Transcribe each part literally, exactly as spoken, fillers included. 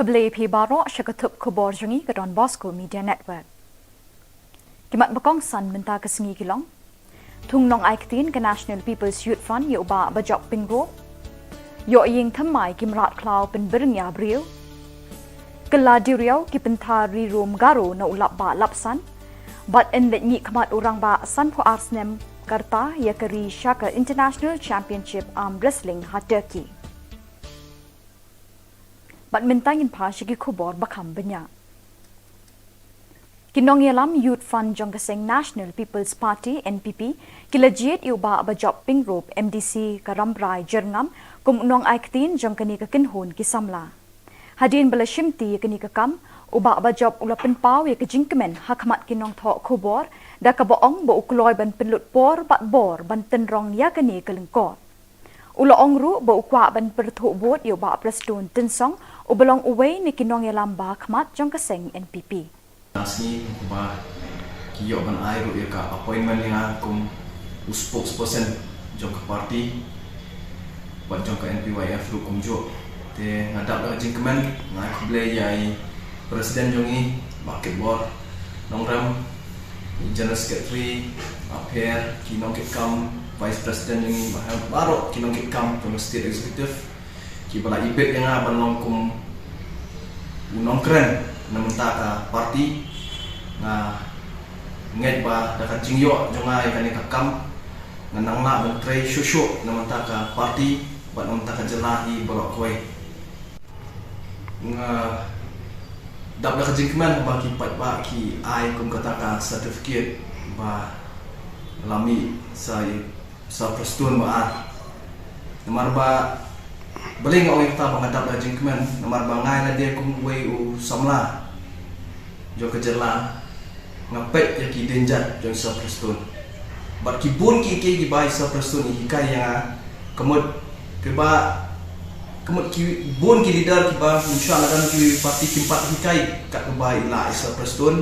Khublei phi baroh sha ka thup khubor jong ngi ka Don Bosco Media Network. Ki mat ba kongsan mynta ka sngi ki long: Thung nong ai ktien ka National People's Youth Front ïa u Bah Bajop Pyngrope. Ïoh ïing thymmai ki mrad khlaw pynbyrngia briew. Kylla duriaw ki pynthar ri rum Garo na u lapbah lapsan. Bad yn leit mih khmat u rangbah sanphew ar snem ka rta ïa ka ri sha ka International Championship Arm Wrestling ha Turkey. Bad mynta ngin phai sha ki khubor ba kham bniah. Ki nongïalam Youth Front jong ka seng National People's Party, N P P, ki la jied ïa u Bah Bajop Pyngrope, M D C ka Rambrai Jyrngam, kum u nong ai ktien jong kane ka kynhun ki samla. Hadien ba la shimti ïa kane ka kam, u Bah Bajop u la pynpaw ïa ka jingkmen ha khmat ki nongthoh khubor, da kaba ong ba u kloi ban pynlut por bad bor ban tynrong ïa kane ka lyngkor. U la ong ruh ba u kwah ban pyrthuh bud ïa u Bah Prestone Tynsong, uba long uwei na ki nongïalam ba khmat jong ka seng N P P. Ka sngi kumba ki ïoh ban ai ruh ïa ka appointment ïa nga kum u spokesperson jong ka party bad jong ka N P Y F ruh kumjuh. Te nga dap da ka jingkmen, nga ai khublei ïa i president jong ngi, Bah Kitbor Nongrem, i general secretary, Bah Pher, ki nongkitkam, vice president jong ngi, Bah Hem, baroh ki nongkitkam jong ka state executive, kiba la ibit ïa nga ban long kum u nongkren na mynta ka party. Nga ngeit ba da ka jingïoh jong nga ïa kane ka kam, ngan nang lah ban trei shuh shuh na mynta ka party bad na mynta ka jylla hi baroh kawei. Nga dap da ka jingkmen ba ki paidbah ki ai kum kata ka certificate ba la mih sa i Sir Prestone ba ar. Namar ba, balei nga ong ïa kata ba nga dap da ka jingkmen, namar ba nga ïa lade kum uwei u samla jong ka jylla, nga peit ïa ki dienjat jong Sir Prestone. Bad ki bun kiei kiei kiba i Sir Prestone i hikai ïa nga, ka mut kiba, ka mut ki bun ki leader kiba mynshwa na ka party kim pat hikai kat kaba i la i Sir Prestone.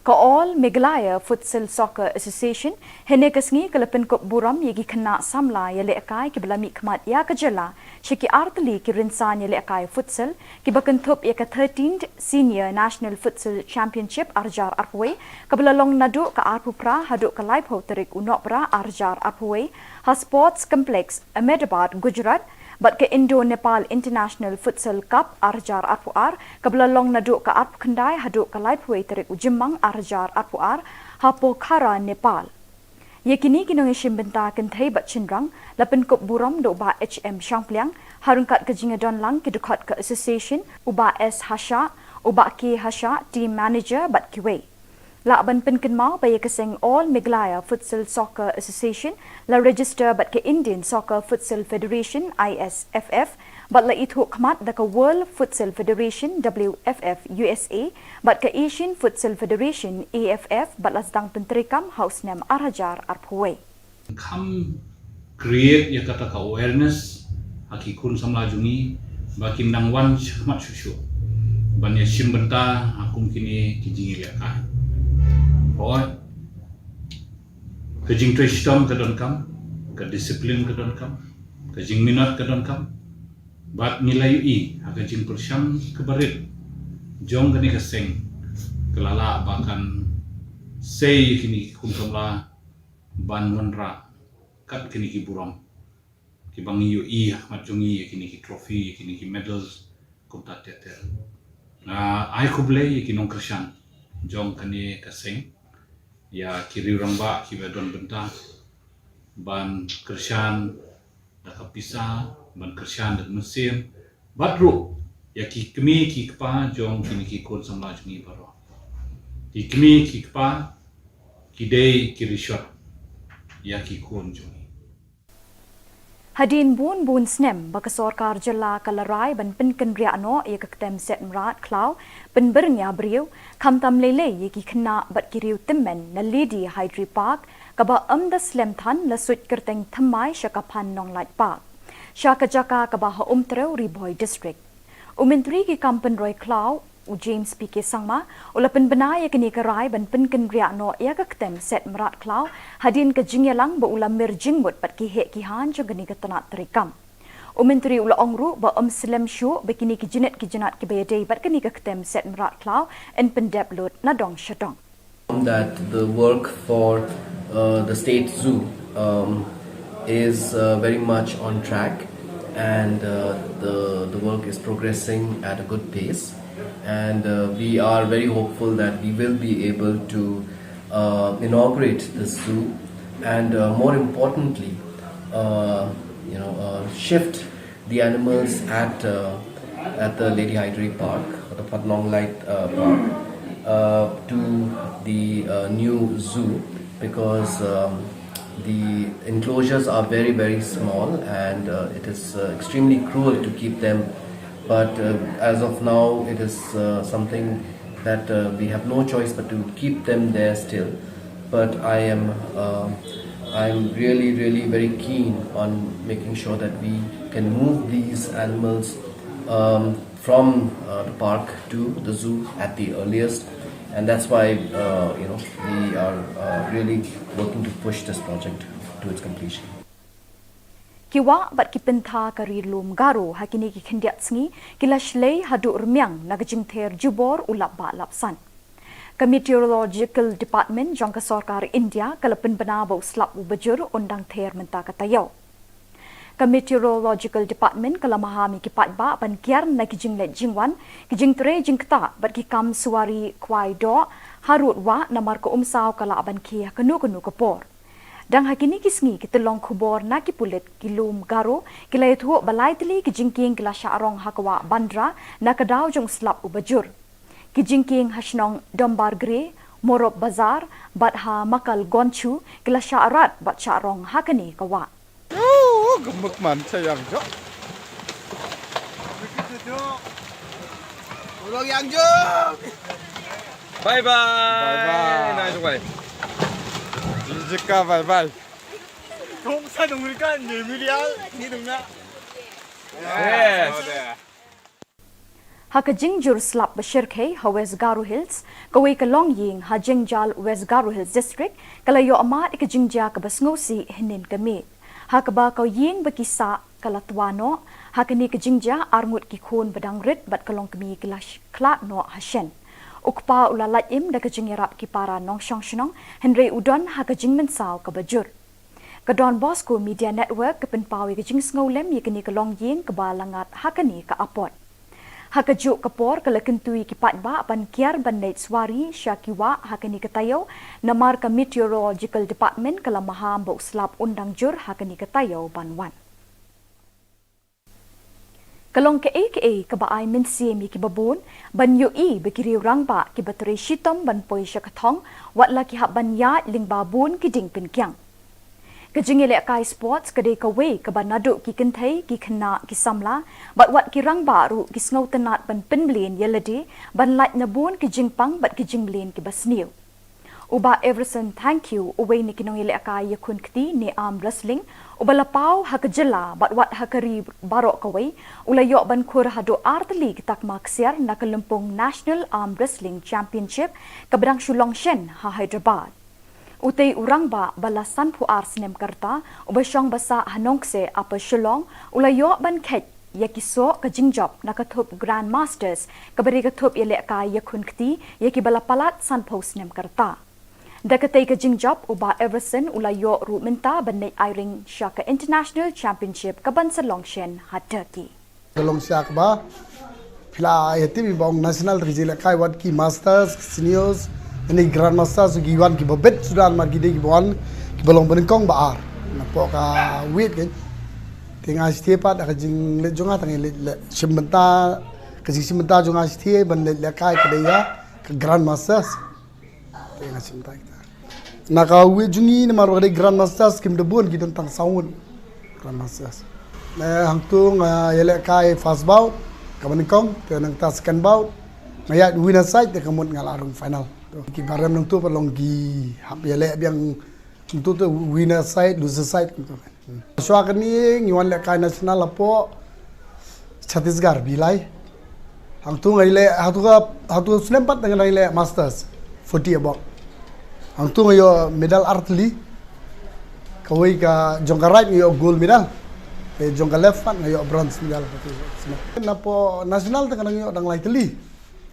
Ka All Meghalaya Futsal Soccer Association hynne ka sngi ka la pynkup burom ïa ki khynnah samla ïalehkai kiba la mih khmat ïa ka jylla sha ki artylli ki rynsan ïalehkai futsal, kiba kynthup ïa ka thirteenth Senior National Futsal Championship arhajar arphew wei, kaba la long naduh ka arphew phra haduh ka laiphew tarik u Nohprah arhajar arphew wei, ha Sports Complex Ahmedabad, Gujarat, bad ka Indo-Nepal International Futsal Cup arhajar arphew ar, kaba la long naduh ka arphew khyndai haduh ka laiphew wei tarik u Jymmang arhajar arphew ar, ha Pokhara, Nepal. Ïa kine ki nongïashim bynta kynthei bad shynrang la pynkup burom da u Bah H M Shangpliang, ha ryngkat ka jingïadon lang ki dkhot ka association, u Bah S Hashah, u Bah K Hashah, team manager bad kiwei. Lah ban pynkynmaw ba ïa ka seng All Meghalaya Futsal Soccer Association la register bad ka Indian Soccer Futsal Federation, I S F F, bad la ithuh khmat da ka World Futsal Federation, W F F, U S A, bad ka Asian Futsal Federation, A F F, bad la sdang pyntreikam ha u snem arhajar arphew wei. Kham create ïa kata ka awareness ha ki khun samla jong ngi ba kin nang wan shakhmat shuh shuh ban ïashim bynta ha kum kine ki jingïalehkai. Hooid, ka jingtrei shitom ka donkam, ka discipline ka donkam, ka jingminot ka donkam. Bad ngi la ïohi ha ka jingpyrshang kaba rit jong kane ka seng, ka la lah ba kan sei ïa kine ki khun samla ban wanrah kat kine ki burom kiba ngi ïohi ha khmat jong ngi, ïa kine ki trophy, ïa kine ki medals, kumta ter ter. Nga ai khublei ïa ki nongkyrshan jong kane ka seng, ïa ki riew rangbah kiba don bynta ban kyrshan da ka pisa, ban kyrshan da ka mynsiem, bad ruh ïa ki kmie ki kpa jong kine ki khun samla jong ngi baroh. Ki kmie ki kpa ki dei ki rishot ïa ki khun jong ngi. Hadien bun bun snem ba ka sorkar jylla ka la rai ban pynkynriah noh ïa ka ktem set mrad khlaw pynbyrngia briew, khamtam lei lei ïa ki khynnah bad ki riew tymmen na Lady Hydri Park, kaba ym da slem than la suit kyrteng thymmai sha ka Phan Nonglait Park, sha ka jaka kaba ha Umtrew, Ri Bhoi District. U Myntri ki kam pynroi khlaw, u James P K Sangma, u la pynbna ïa kane ka rai ban pynkynriah noh ïa ka ktem set mrad khlaw hadien ka jingïalang ba u la mir jingmut bad ki heh ki hain jong kane ka tnat treikam. U Myntri u la ong ruh ba ym slem shuh ba kine ki jnit ki jnat kiba ïadei bad kane ka ktem set mrad khlaw yn pyndep lut na dong sha dong. That the work for uh, the state zoo um, is uh, very much on track, and uh, the the work is progressing at a good pace, and uh, we are very hopeful that we will be able to uh, inaugurate this zoo, and uh, more importantly, uh, you know, uh, shift the animals at uh, at the Lady Hyderi Park or the Phadnonglait uh, Park uh, to the uh, new zoo, because um, the enclosures are very, very small, and uh, it is uh, extremely cruel to keep them. But uh, as of now, it is uh, something that uh, we have no choice but to keep them there still. But I am uh, I'm really, really very keen on making sure that we can move these animals um, from uh, the park to the zoo at the earliest, and that's why uh, you know we are uh, really working to push this project to its completion. Ki wah bad ki pyntha ka ri lum Garo ha kine ki khyndiat sngi ki la shlei haduh rmiang na ka jingther jubor u lap bah lap san. Ka Meteorological Department jong ka sorkar India ka la pynbna ba u slap uba jur un dang ther mynta ka taïew. Ka Meteorological Department ka la maham ïa ki paidbah ban kiar na ki jingleit jingwan, ki jingtrei jingktah bad ki kam suwari khwai doh harud wah, namar ka umsaw ka lah ban khie ha kano kano ka por. Dang ha kine ki sngi, ki tyllong khubor na ki pulit ki lum Garo ki la ïathuh ba lai tylli ki jingkieng ki la shah rong ha ka wah Bandra na ka daw jong u slap uba jur. Ki jingkieng ha shnong Dombargre, Morop Bazar bad ha Makalgonchu ki la shah rat bad shah rong ha kane ka wah. Yo, gemuk man sayang jok. Tolong yang jok. Bye bye. Bye bye. Nice one. Jika bye bye. Thong sa dong ka ni milial ni dong na. Yes. Ha ka jingjur slap ba shyrkhei ha West Garo Hills, kawei ka longïing ha Jengjal, West Garo Hills District ka la ïoh mad ïa ka jingjia kaba sngewsih hynnin ka miet, ha kaba ka ïing ba ki sah ka la twa noh. Ha kane ka jingjia, arngut ki khun ba dang rit bad ka longkmie ki la sh- khlad noh ha shen. U kpa u la lait im da ka jingïarap ki para nongshong shnong, hynrei u don ha ka jingmynsaw kaba jur. Ka Don Bosco Media Network ka pynpaw ïa ka jingsngewlem ïa kane ka longïing kaba la ngat ha kane ka apot. Ha kajuh ka por ka la kyntu ïa ki paidbah ban kiar ban leit suwari sha ki wah ha kane ka taïew, namar ka Meteorological Department ka la maham ba u slap un dang jur ha kane ka taïew ban wan. Ka long kaei kaei kaba ai mynsiem ïa kiba bun ban ïohi ba ki riew rangbah kiba trei shitom ban poi sha ka thong, wat la ki hap ban ïaid lyngba bun ki dieng pynkiang. Ka jingïalehkai sports ka dei kawei kaba naduh ki kynthei, ki khynnah, ki samla bad wat ki rangbah ruh ki sngewtynnat ban pynbeit ïa lade ban lait na bun ki jingpang bad ki jingmlien kiba sniew. U Bah Everson Thangkhiew, uwei na ki nongïalehkai ïakhun kti ne arm wrestling uba la paw ha ka jylla bad wat ha ka ri baroh kawei, u la ïoh ban khur haduh ar tylli ki takma ksiar na ka lympung National Arm Wrestling Championship kaba dang shu long shen ha Hyderabad. Utei u rangbah ba la sanphew ar snem ka rta uba shong ba sah ha Nongkseh, Upper Shillong, u la ïoh ban kheit ïa ki soh ka jingjop na ka thup Grandmasters, kaba dei ka thup ïalehkai ïakhun kti ïa kiba la palat sanphew snem ka rta. Da katei ka jingjop, u Bah Everson u la ïoh ruh mynta ban leit airing sha ka International Championship kaban sa long shen ha Turkey. Ka long sha kaba phi la ïa tip ba ong national te ka jingïalehkai wat ki masters, seniors, ne grandmasters, ki wan kiba bit suda, namar ki dei kiba wan kiba long banyngkong ba ar. Napoh ka weight ka, te nga shu thied pat da ka jingleit jong nga, tang ïaleit leit shim bynta, ka jingshim bynta jong nga shu thied ban leit lehkai ka dei ïa ka grandmasters. Te nga shim bynta kita. Na ka weight jong ngi, namar ba ka dei grandmasters kim da bun, ki don tang saw ngut grandmasters. Ne hangtu nga ïalehkai first bout kaba nyngkong, te nangta second bout nga ïaid winner side, te ka mut nga la rung final. To, kiba rem nangtu pat long ki hap ïaleh biang nangtu, te winner side, loser side kumto. Shuwa kane ngi wan lehkai national hapoh Chhattisgarh, Bhilai. Hangtu nga ïaleh, hangtu ka, hangtu ka snem pat nga ïaleh masters forty above. Hangtu nga ïoh medal ar tylli. Kawei ka jong ka right nga ïoh gold medal. Te jong ka left pat nga ïoh bronze medal. Napoh national te nga dang ïoh dang lai tylli.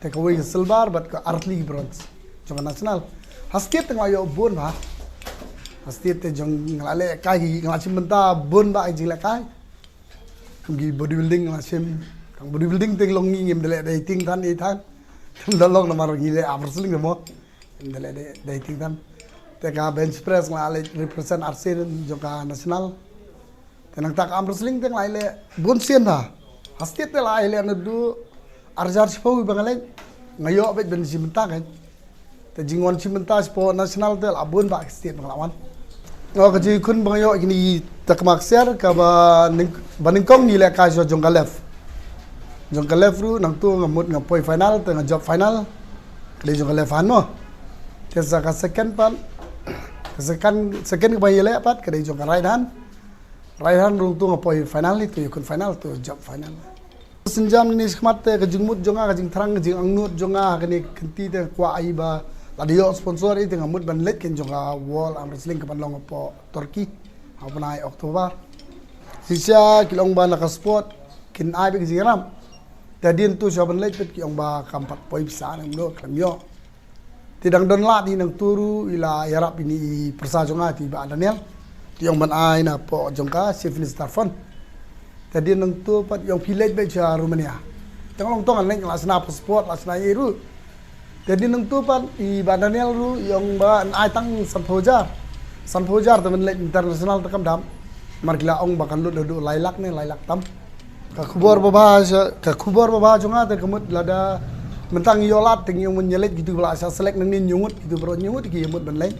Te kawei ka silver bad ka ar tylli bronze jong ka national. Ha state te nga ïoh bun bha. Ha state te jong nga la lehkai, nga la shim bynta bun bha ki jinglehkai. Kum ki bodybuilding nga la shim. Tang bodybuilding te long ngi ngim da leh dieting than i than. Ngim da long namar ngi leh arm wrestling mo. Ngim da leh dieting than. Te ka bench press nga la leh represent R C jong ka national. Te nangta ka arm wrestling te nga la leh bun sien bha. Ha state te la leh naduh ar hajar shiphew ba nga leh. Nga ïoh beit ban shim bynta kan. Te jingwan shim bynta shapoh national te la bun bha ki state ba nga la wan. Nga ka jingkhun ba nga ïoh kine ki takma ksiar kaba nyng-, ba nyngkong ngi lehkai sha jong ka left. Jong ka left ruh nangtu nga mut nga poi final te nga jop final. Ka dei jong ka left hand mo. Te sa ka second pat, ka second, second kaba ngi leh pat ka dei jong ka right hand. Right hand ruh tu nga poi final, tu ïakhun final, tu jop final. Synjam ne shakhmat te ka jingmut jong nga, ka jingthrang, ka jingangnud jong nga ha kane ka kynti te nga kwah ai ba lada ïoh sponsor i te nga mut ban leit kan jong ka World Arm Wrestling kaban long hapoh Turkey ha u bnai October. Shisha ki la ong ba na ka sport kin ai beit ka jingïarap. Te hadien tu shuwa ban leit beit ki ong ba kam pat poi pisa, nangno khlem ïoh. Te dang don lad hi nangtu ruh i la ïarap ïa i pyrsa jong nga te i Bah Daniel. Te i ong ban ai napoh jong ka Chief Minister Fund. Te hadien nangtu pat i ong phi leit beit sha Romania. Te nga long tang ngan leit, la shna passport, la shna ei ruh. Te hadien nangtu pat i Bah Daniel ruh i ong ba yn ai tang sanphew hajar. Sanphew hajar te ban leit international te kam dam. Namar ki la ong ba kan lut haduh lai lak ne lai lak tam. Ka khubor babha sha, ka khubor babha jong nga te ka mut lada mynta ngi ïoh lad te ngi ong ban ïaleit, kitu ba la shah select nangne hynñiew ngut, kitu baroh hynñiew ngut ki ïa mut ban leit.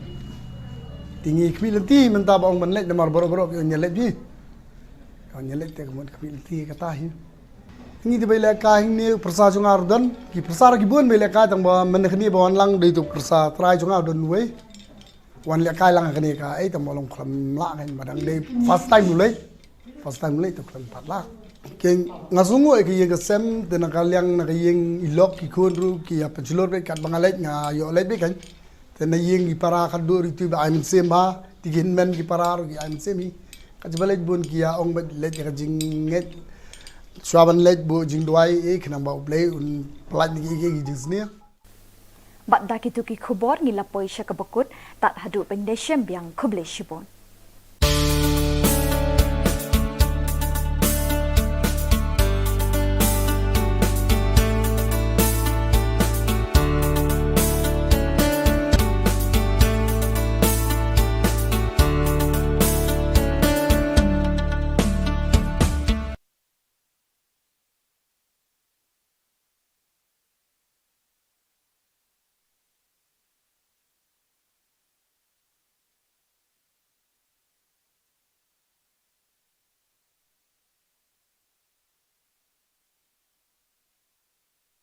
Te ngi khmih lynti mynta ba ong ban leit namar baroh baroh ki ong ïaleit hi. Ong ïaleit te ka mut khmih lynti kata hi. Ngi te ba ïalehkai hangne pyrsa jong nga ruh don, ki pyrsa ruh ki bun ba ïalehkai, tang ba mynne kane ba wan lang dei tu pyrsa trai jong nga don wei. Wan lehkai lang kane ka, ei, tang ba long khlem lah kan, ba dang dei first time u leit. First time u leit te khlem pat lah. Ke nga sngewnguh ïa ka ïing ka sem, te na ka liang na ka ïing i lok ki khun ruh ki ïa pynshlur beit katba nga leit nga ïoh leit beit kan. Te na ïing ki para khadduh ruh itu ba ai mynsiem bha, te ki hynmen ki para ruh ki ai mynsiem hi. Ka jingba leit bun ki ïa ong beit leit ïa ka jingngeit. Shuwa ban leit buh jingduwai eh khnang ba U Blei un pyllait na ki, ki, ki jingsniew. Bad da kitu ki khubor ngi la poi sha kaba kut, tad haduh ban ïashem biang, khublei shibun.